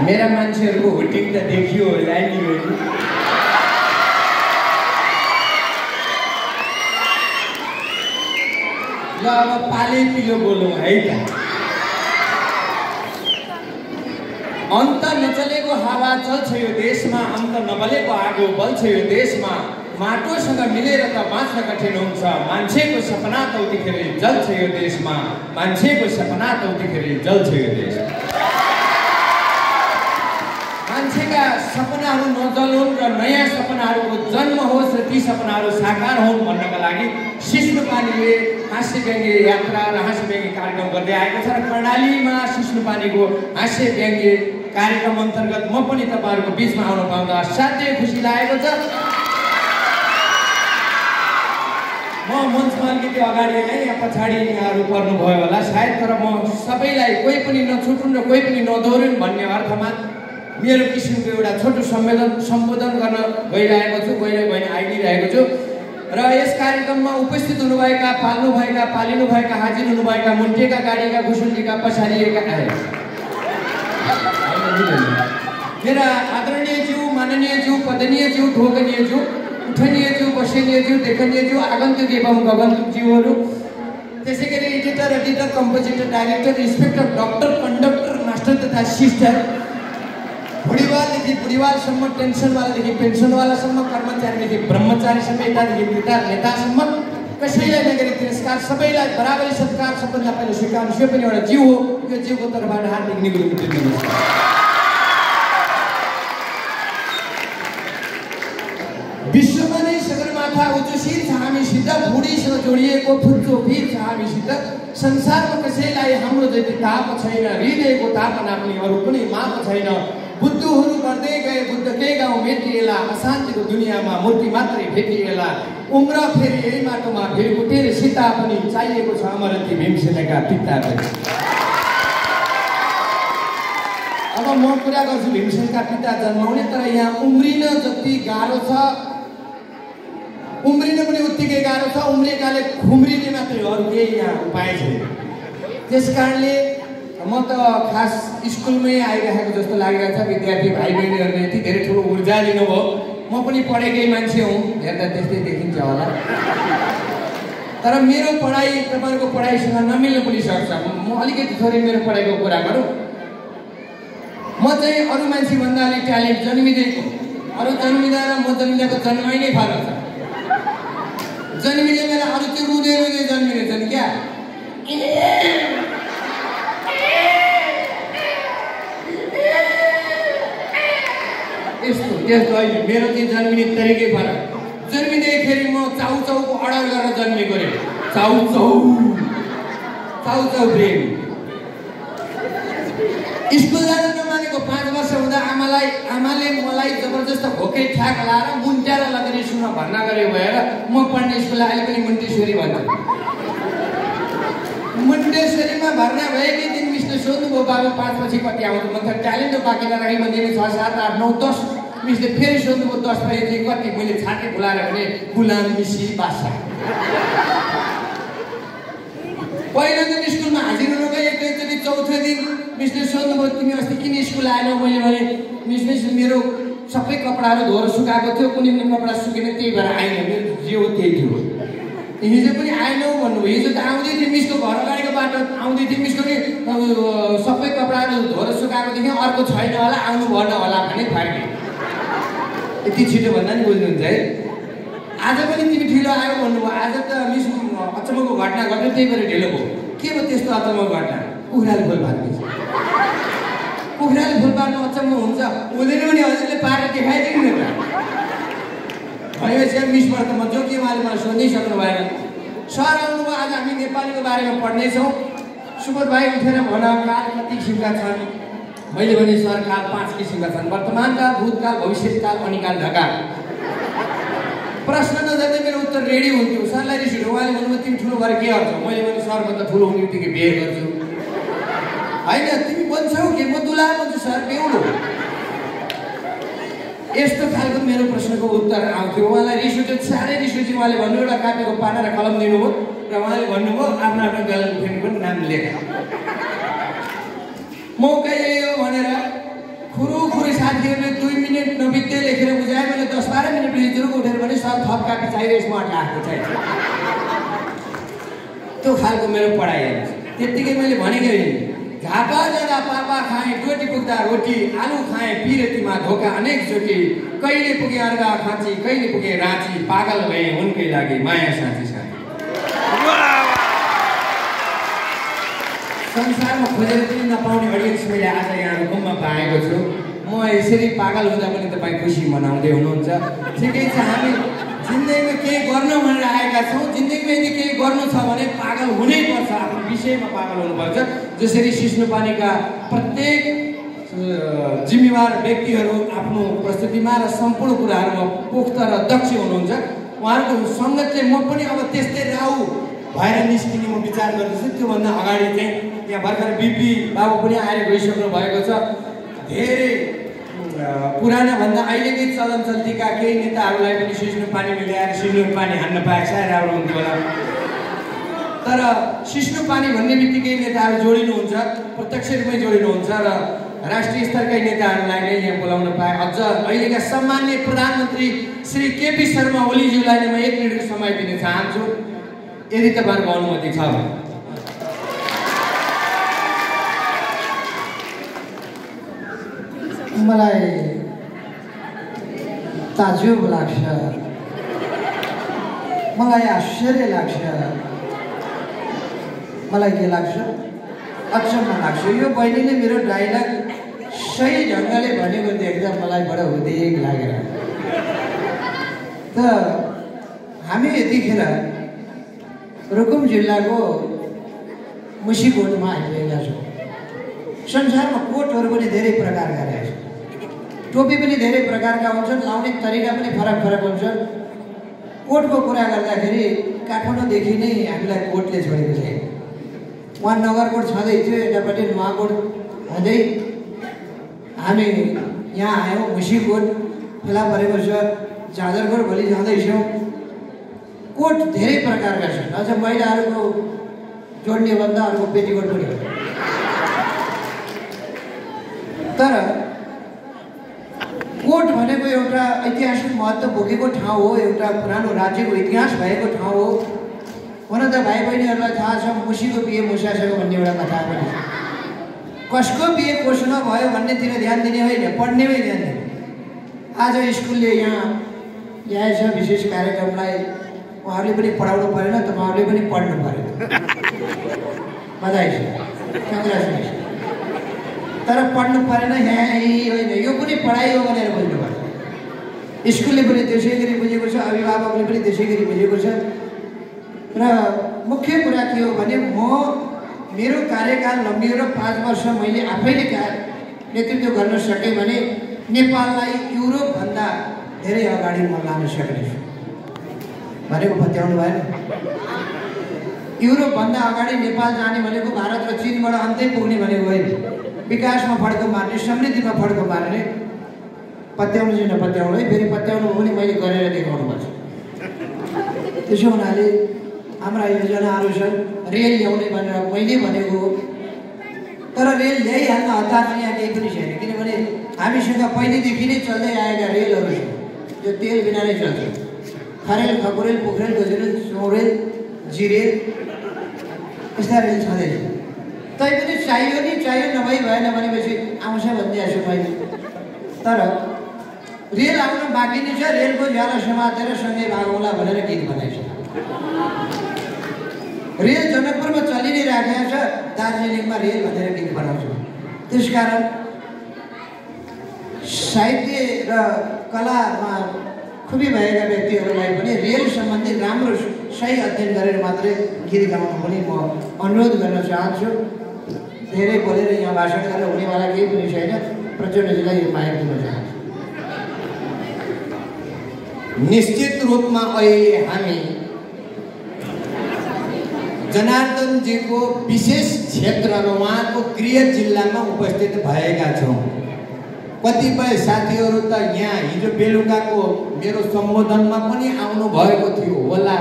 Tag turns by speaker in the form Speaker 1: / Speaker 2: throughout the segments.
Speaker 1: मेरा मान्छेहरूको हुटिङ त देखियो होला नि। ल अब पाले पिलो बोलौँ है त। अन्त नचलेको हावा चल्छ यो देशमा, अन्त नबलेको आगो बल्छ यो देशमा। माटोसँग मिलेर त बाँच्न कठिन हुन्छ, मान्छेको सपना त उतिखेर जल्छ यो देशमा, मान्छेको सपना त उतिखेर जल्छ यो देश। मान्छेका सपनाहरू नजलुन् र नयाँ सपनाहरूको जन्म होस् र ती सपनाहरू साकार हुन् भन्नका लागि सिस्नुपानीले हाँस्य व्यङ्ग्य यात्रा र हाँस्य व्यङ्ग्य कार्यक्रम गर्दै आएको छ। र कर्णालीमा सिस्नुपानीको हाँस्य व्यङ्ग्य कार्यक्रम अन्तर्गत म पनि तपाईँहरूको बिचमा आउन पाउँदा असाध्यै खुसी लागेको छ। म मञ्चमा अलिकति अगाडि आएँ, यहाँ पछाडि यहाँहरू पर्नुभयो होला सायद, तर म सबैलाई कोही पनि नछुटुन् र कोही पनि नदोरुन् भन्ने अर्थमा मेरो किसिमको एउटा छोटो सम्बोधन गर्न गइरहेको छु, आइदिरहेको छु। र यस कार्यक्रममा उपस्थित हुनुभएका, पाल्नुभएका, पालिनुभएका, हाजिर हुनुभएका, मुन्टेका, गाडीका, घुसुल्टीका, पछाडिएका मेरा आदरणीय ज्यू, माननीय ज्यू, पदनीय ज्यू, ढोगनीय ज्यू, उठनीय ज्यू, बसनीय ज्यू, देखनीय ज्यू, आगन्तुक एवं गगन्तुक ज्यूहरू, त्यसै गरी editor, compositor, director, inspector, doctor, conductor, master तथा सिस्टर, बुढीवालदेखि बुढीवालसम्म, टेन्सनवालादेखि पेन्सनवालासम्म, कर्मचारीदेखि ब्रह्मचारीसम्म, यतादेखि पिता नेतासम्म, कसैलाई नगरी तिरस्कार, सबैलाई बराबरी सत्कार सबभन्दा पहिला स्वीकार यो पनि एउटा जीव हो। यो जीवको तर्फबाट हार्दिक निगुल्टी दिनुहोस्। विश्वमा नै सगरमाथा उच्चशील छ हामीसित, बुढीसँग जोडिएको फुच्चो फिर छ हामीसित। संसारमा कसैलाई हाम्रो जति ताप छैन, हृदयको ताप नाप्ने अरू कुनै माप छैन। बुद्धहरू गर्दै गए बुद्धकै गाउँ मेटिएला, अशान्तिको दुनियाँमा मूर्ति मात्रै भेटिएला। उम्र फेरि यही माटोमा फेरि उठेर सीता पनि चाहिएको छ अमरन्ती भीमसेनका पिता पनि। अब म कुरा गर्छु भीमसेनका पिता जन्माउने, तर यहाँ उम्रिन जति गाह्रो छ उम्रिन पनि उत्तिकै गाह्रो छ। उम्रेकाले खुम्रिने मात्रै हो, अरू केही यहाँ उपाय छैन। त्यस कारणले म त खास स्कुलमै आइरहेको जस्तो लागिरहेको छ। विद्यार्थी भाइ बहिनीहरूले यति धेरै ठुलो ऊर्जा दिनुभयो। म पनि पढेकै मान्छे हुँ, हेर्दा त्यस्तै देखिन्छ होला, तर मेरो पढाइ तपाईँहरूको पढाइसँग नमिल्नु पनि सक्छ। म अलिकति थोरै मेरो पढाइको कुरा गरौँ। म चाहिँ अरू मान्छेभन्दा अलिक ट्यालेन्ट जन्मिँदैको, अरू जन्मिँदा र म जन्मिँदाको जन्माइ नै फरक छ। जन्मिने बेला अरू त्यो रुँदै रुँदै जन्मिनेछन् क्या, यस्तो होइन। मेरो चाहिँ जन्मिने तरिकै फरक। जन्मिँदैखेरि म चाउचाउको अर्डर गरेर जन्मेको रे, चाउचाउ प्रेम। स्कुल जान नमानेको 5 वर्ष हुँदा आमाले मलाई जबरजस्त भोकै ठ्याक लाएर मुन्ट्याएर लगेर स्कुलमा भर्ना गरे भएर म पढ्ने स्कुललाई अहिले पनि मुन्टेश्वरी भन्छ। मुन्टेश्वरीमा भर्ना भएकै दिन मिसले सोध्नुभयो, बाबु 5 पछि कति आउँछ? म त ट्यालेन्ट बाँकी राखेँ भन्दिनँ 6, 7, 8, 9, 10। मिसले फेरि सोध्नुभयो 10 पछि चाहिँ कति? मैले छाती खुलाएर भने गुलाम मिसी बासा। पहिलो दिन स्कुलमा हाजिर हुन गएँ, एकैचोटि चौथो दिन मिसले सोध्नुभयो, तिमी अस्ति किन स्कुल आएनौ? मैले भने मिस मेरो सबै कपडाहरू धोएर सुकाएको थियो, कुनै पनि कपडा सुकेन, त्यही भएर आएन। मेरो जे हो त्यही थियो। हिजो पनि आएनौ भन्नुभयो। हिजो त आउँदै थियो, मिसको घर अगाडिको बाटो आउँदै थियो, मिसको नि सबै कपडाहरू धोएर सुकाएको देखेँ, अर्को छैन होला, आउनु भएन होला भने फर्केँ। यति छिटो भन्दा नि बुझ्नुहुन्छ है। आज पनि तिमी ढिलो आयो भन्नुभयो। आज त मिस अचम्मको घटना घट्यो, त्यही भएर ढिलो भयो। के भयो त्यस्तो अचम्मको घटना? कुखुराले फुल पार्नु। कुखुराले फुल पार्नु अचम्म हुन्छ? हुँदैन भने हजुरले पारेर देखाइदिनु न त। भनेपछि मिसबाट म जोकीमाले मलाई सोध्नै सक्नु भएन। सर आउनुभयो, आज हामी नेपालीको बारेमा पढ्नेछौँ। सुबोध भाइ उठेर भन, काल कति किसिमका छन्? मैले भने सर काल 5 किसिमका छन्, वर्तमानकाल, भूतकाल, भविष्यकाल, अनिकाल, ढकाल। प्रश्न नजाँदै मेरो उत्तर रेडी हुन्थ्यो। सरलाई रिस उठ्यो, उहाँले भन्नुभयो तिमी ठुलो भएर के गर्छौ? मैले भने सरभन्दा ठुलो हुने बित्तिकै बिहे गर्छु। होइन तिमी बन्छौ कि? म दुला बन्छु सर, बेहुलो। यस्तो खालको मेरो प्रश्नको उत्तर आउँथ्यो। उहाँलाई रिस उठ्यो, साह्रै रिस उठ्यो। उहाँले भन्नु एउटा कापीको पाना र कलम दिनुभयो र उहाँले भन्नुभयो आफ्नो आफ्नो गर्लफ्रेन्डको नाम लेख। मौका यही हो भनेर जुरुक उठेर पनि सर थप कापी चाहियो यसमा अटाएको चाहिन्छ त्यो खालको मेरो पढाइ हेर्नुहोस्। त्यत्तिकै मैले भनेको नि झापा जाँदा पापा खाएँ टोटी पुग्दा रोटी आलु खाएँ पिरेतीमा धोका अनेक चोटि कहिले पुगे अर्घा खाँची कहिले पुगे राँची पागल भए उनकै लागि माया साँची साथी। संसारमा खोजेर पनि नपाउने अडियन्स मैले आज यहाँ रुकुममा पाएको छु। म यसरी पागल हुँदा पनि तपाईँ खुसी मनाउँदै हुनुहुन्छ। ठिकै छ, हामी जिन्दगीमा केही गर्नु भनेर आएका छौँ। जिन्दगीमा यदि केही गर्नु छ भने पागल हुनैपर्छ, आफ्नो विषयमा पागल हुनुपर्छ। जसरी सिस्नुपानीका प्रत्येक जिम्मेवार व्यक्तिहरू आफ्नो प्रस्तुतिमा र सम्पूर्ण कुराहरूमा पोख्त र दक्ष हुनुहुन्छ। उहाँहरूको सङ्गतले म पनि अब त्यस्तै राउ भएर निस्किने म विचार गर्दैछु। त्योभन्दा अगाडि चाहिँ यहाँ भर्खर बिपी बाबु पनि आएर गइसक्नु भएको छ। धेरै पुराना भन्दा अहिलेकै चलन चल्तीका केही नेताहरूलाई पनि सिस्नुपानी ल्याएर सिस्नुपानी हान्न पाए सायद राम्रो हुन्थ्यो होला। तर सिस्नुपानी भन्ने बित्तिकै नेताहरू जोडिनुहुन्छ, प्रत्यक्ष रूपमै जोडिनुहुन्छ र राष्ट्रिय स्तरका नेताहरूलाई नै यहाँ बोलाउन पाए। अझ अहिलेका सम्माननीय प्रधानमन्त्री श्री केपी शर्मा ओलीज्यूलाई नै म 1 मिनेटको समय दिन चाहन्छु, यदि तपाईँहरूको अनुमति छ भने।
Speaker 2: मलाई ताजुब लाग्छ, मलाई आश्चर्य लाग्छ, मलाई के लाग्छ अचम्म लाग्छ। यो बहिनीले मेरो डायलग सही ढङ्गले भनेको देख्दा मलाई बडो उदेक लागेर। त हामी यतिखेर रुकुम जिल्लाको मुसीकोटमा आइपुगेका छौँ। संसारमा कोटहरू पनि धेरै प्रकारका रहेछन्, टोपी पनि धेरै प्रकारका हुन्छन्, लाउने तरिका पनि फरक फरक हुन्छन्। कोटको कुरा गर्दाखेरि काठमाडौँदेखि नै हामीलाई कोटले छोडेको छैन। उहाँ नगरकोट छँदै थियो, यतापट्टि नुवाकोट हुँदै हामी यहाँ आयौँ। मुसीकोट फेला परेको छ, झाँदरकोट भोलि जाँदैछौँ। कोट धेरै प्रकारका छन्। अझ महिलाहरूको जोड्ने भन्दा अर्को पेटीकोट पनि हो। तर कोट भनेको एउटा ऐतिहासिक महत्त्व बोकेको ठाउँ हो, एउटा पुरानो राज्यको इतिहास भएको ठाउँ हो। हुन त भाइ बहिनीहरूलाई थाहा छ, मुसीको बिहे मुसासँग भन्ने एउटा कथा पनि छ। कसको बिहे कोसँग भयो भन्नेतिर ध्यान दिने होइन, पढ्नेमै ध्यान दिने। आज स्कुलले यहाँ ल्याएछ विशेष कार्यक्रमलाई, उहाँहरूले पनि पढाउनु परेन, तपाईँहरूले पनि पढ्नु परेन। बधाई छ, कङ्ग्रेचुलेसन। तर पढ्नु परेन यहाँ होइन, यो पनि पढाइ हो भनेर बुझ्नुपर्छ। स्कुलले पनि त्यसै गरी बुझेको छ, अभिभावकले पनि त्यसै गरी बुझेको छ। र मुख्य कुरा के हो भने मेरो कार्यकाल लम्बियो र 5 वर्ष मैले आफैले नेतृत्व गर्न सकेँ भने नेपाललाई युरोपभन्दा धेरै अगाडि म लान सक्नेछु भनेको पत्याउनु भएन। युरोपभन्दा अगाडि नेपाल जाने भनेको भारत र चीनबाट अन्तै पुग्ने भनेको होइन। विकासमा फड्को मार्ने, समृद्धिमा फड्को मार्ने। पत्याउनु चाहिँ नपत्याउनु है, फेरि पत्याउनु पनि मैले गरेर देखाउनुपर्छ। त्यसो हुनाले हाम्रा योजनाहरू छन्। रेल ल्याउने भनेर मैले भनेको हो, तर रेल ल्याइहाल्न हतार यहाँ केही पनि छैन। किनभने हामीसँग पहिलेदेखि नै चल्दै आएका रेलहरू छन्, त्यो तेल बिना नै चल्छ। खरेल, खकुरेल, पोखरेल, गजुरेल, चौरेल, जिरेल यस्ता रेल छँदैछ। तैपनि चाहियो नि चाहियो, नभई भएन भनेपछि आउँछ भनिदिएको छु मैले। तर रेल आउन बाँकी नै छ। रेलको ज्याला समातेर सँगै भागौँला भनेर गीत बनाइछ। रेल जनकपुरमा चलि नै राखेको छ, दार्जिलिङमा रेल भनेर गीत बनाउँछ। त्यसकारण साहित्य र कलामा खुबी भएका व्यक्तिहरूलाई पनि रेल सम्बन्धी राम्रो सही अध्ययन गरेर मात्रै गीत गाउनु पनि म अनुरोध गर्न चाहन्छु। धेरै बोलेर यहाँ भाषण गरेर हुनेवाला केही पनि छैन। प्रचण्डजीलाई यो माया दिन चाहन्छु।
Speaker 1: निश्चित रूपमा अहिले हामी जनार्दनजीको विशेष क्षेत्र र उहाँको गृह जिल्लामा उपस्थित भएका छौँ। कतिपय साथीहरू त यहाँ हिजो बेलुकाको मेरो सम्बोधनमा पनि आउनु भएको थियो होला।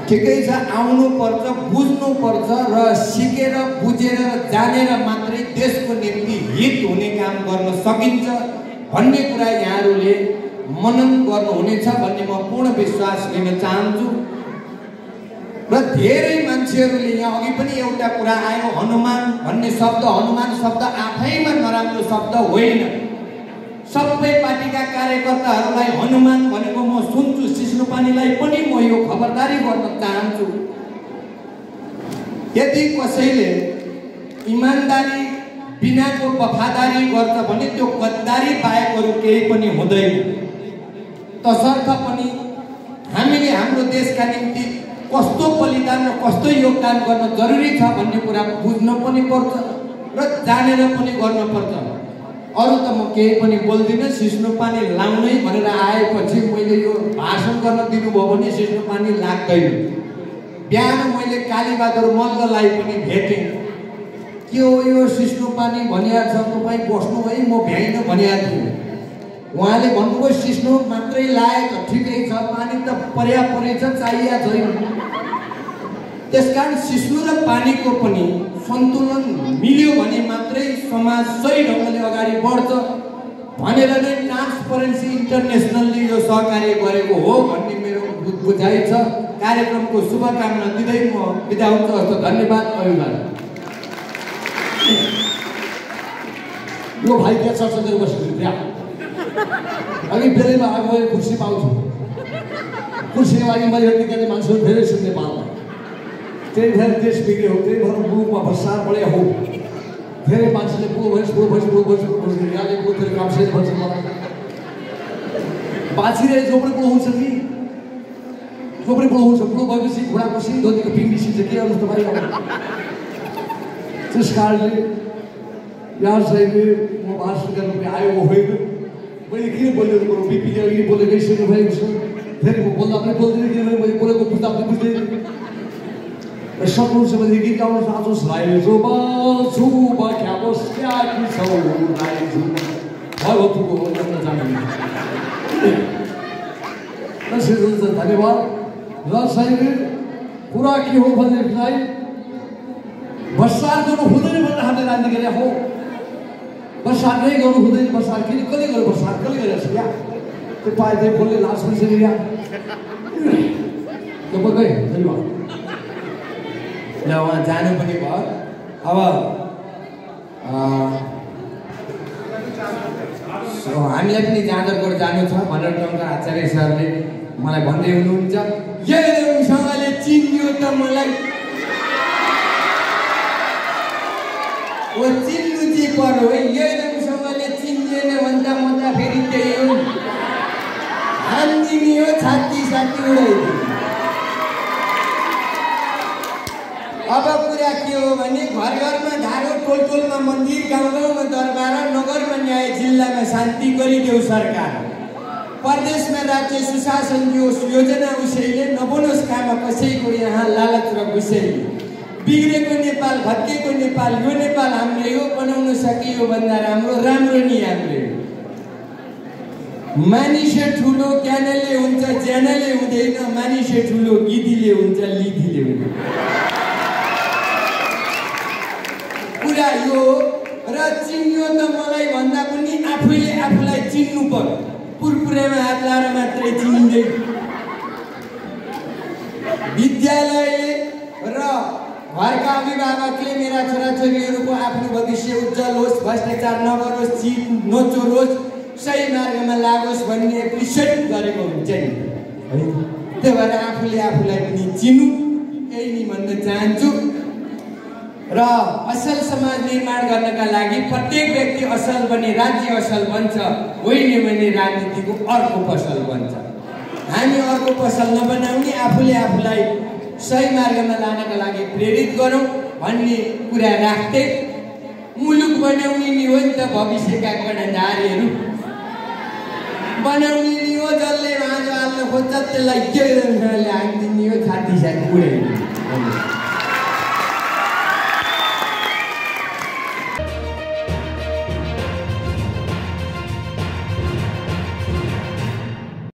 Speaker 1: ठिकै छ, आउनुपर्छ, बुझ्नुपर्छ र सिकेर बुझेर जानेर मात्रै देशको निम्ति हित हुने काम गर्न सकिन्छ भन्ने कुरा यहाँहरूले मनन गर्नुहुनेछ भन्ने म पूर्ण विश्वास लिन चाहन्छु। र धेरै मान्छेहरूले यहाँ अघि पनि एउटा कुरा आयो, हनुमान भन्ने शब्द, हनुमान शब्द आफैमा नराम्रो शब्द होइन। सबै पार्टीका कार्यकर्ताहरूलाई हनुमान भनेको म सुन्छु, सिस्नुपानीलाई पनि म यो खबरदारी गर्न चाहन्छु। यदि कसैले इमानदारी बिनाको वफादारी गर्छ भने त्यो गद्दारी बाहेक अरू केही पनि हुँदैन। तसर्थ पनि हामीले हाम्रो देशका निम्ति कस्तो बलिदान र कस्तो योगदान गर्न जरुरी छ भन्ने कुरा बुझ्न पनि पर्छ र जानेर पनि गर्नुपर्छ। अरू त म केही पनि बोल्दिनँ। सिस्नुपानी लाउनै भनेर आएपछि मैले यो भाषण गर्न दिनुभयो भने सिस्नुपानी लाग्दैन। बिहान मैले कालीबहादुर मल्ललाई पनि भेटेँ। के हो यो सिस्नुपानी भनिया छ, तपाईँ बस्नु है, म भ्याइन भनिया थिएँ। उहाँले भन्नुभयो सिस्नु मात्रै लाएको ठिकै छ, पानी त पर्याप्त चाहिएको छैन। त्यसकारण सिस्नु र पानीको पनि सन्तुलन मिल्यो भने मात्रै समाज सही ढङ्गले अगाडि बढ्छ भनेर नै ट्रान्सपरेन्सी इन्टरनेसनलले यो सहकार्य गरेको हो भन्ने मेरो बुझाइ छ। कार्यक्रमको शुभकामना दिँदै म बिदा हुन्छु। हस्त धन्यवाद, अभिवादन।
Speaker 3: यो भाइ क्या चर्चा बस्नु क्या अघि बेलैमा आगो कुर्सी पाउँछु। कुर्सीको लागि मैले निकाल्ने मान्छेहरू धेरै छन् नेपालमा। त्यही भएर देश बिग्रियो, त्यही भएर मुलुकमा भ्रष्टाचार बढ्यो हो। धेरै मान्छेले बुढो भइस यहाँले बुढो काम छैन भन्छ मलाई। बाछिरहे जो पनि बुढो हुन्छ कि जो पनि बुढो हुन्छ, बुढो भएपछि घुँडाको सिङ धोतीको पिङ निस्किन्छ के गर्नु तपाईँ। त्यस कारणले यहाँ चाहिँ म भाषण गर्नु आयो होइन। मैले किन बोलेको कुरो बिपीले अघि बोले गइसक्नु भएको छ। फेरि म बोल्दा पनि बोल्दिनँ किनभने मैले बोलेको बुझ्दा पनि बुझ्दैन। सक्नुहुन्छ भने गीत गाउन चाहनुहोस्। लाइजो बल्छु बख्याबोस् क्या कि छौ लाइजो भगवतुको जन्म जान्नु। धन्यवाद। र चाहिँ कुरा के हो भनेदेखिलाई भ्रष्टाचार गर्नु हुँदैन भनेर हामीले राजनीति गरेका हो। भ्रष्टाचार नै गर्नु हुँदैन। भ्रष्टाचार किन कसले गर्यो? भ्रष्टाचार कसले गरेको छ क्या? त्यो पाए त्यही बोल्ने लाज पनि छैन क्या। धन्यवाद।
Speaker 1: ल उहाँ जानु पनि भयो। अब हामीलाई पनि जाँदरकोट जानु छ भनेर टङ्का आचार्य सरले मलाई भन्दै हुनुहुन्छ। यहीसँगले चिन्यो त मलाई ओ चिन्नु चाहिँ पर्यो है। यहीसँगले चिन्दिएन भन्दा म त फेरि त्यही हो, हान्दिने हो, छाती साथी उडाइदिने। अब कुरा के हो भने घर घरमा धारो, टोल टोलमा मन्दिर, गाउँ गाउँमा दरबार, नगरमा न्याय, जिल्लामा शान्ति गरिदेऊ सरकार। प्रदेशमा राज्य सुशासन योजना उसैले नबनोस् काम कसैको यहाँ लालच र घुसैले। बिग्रेको नेपाल, भत्केको नेपाल, यो नेपाल हाम्रै हो, बनाउन सकियो भन्दा राम्रो, राम्रो नि हाम्रै हो। मानिसै ठुलो ज्ञानले हुन्छ, ज्यानले हुँदैन। मानिसै ठुलो गिदीले हुन्छ, लिदीले हुँदैन। कुरा यो र चिन्यो त मलाई भन्दा पनि आफैले आफूलाई चिन्नु पर्यो। पुरपुरेमा हात लाएर मात्रै चिनिँदैन। विद्यालय र घरका अभिभावकले मेरा छोराछोरीहरूको आफ्नो भविष्य उज्जवल होस्, भ्रष्टाचार नगरोस्, चिट नचोरोस्, सही मार्गमा लागोस् भन्ने एप्रिसिएट गरेको हुन्छ नि। त्यही भएर आफूले आफूलाई पनि चिन्नु, यही नि भन्न चाहन्छु। र असल समाज निर्माण गर्नका लागि प्रत्येक व्यक्ति असल बने राज्य असल बन्छ, होइन भने राजनीतिको अर्को पसल बन्छ। हामी अर्को पसल नबनाउने, आफूले आफूलाई सही मार्गमा लानका लागि प्रेरित गरौँ भन्ने कुरा राख्दै मुलुक बनाउने नि हो नि त भविष्यका कर्णधारहरू। बनाउने नि हो, जसले भाँजो हाल्न खोज्छ त्यसलाई के हानिदिने हो, छाती साथी उडाइदिने।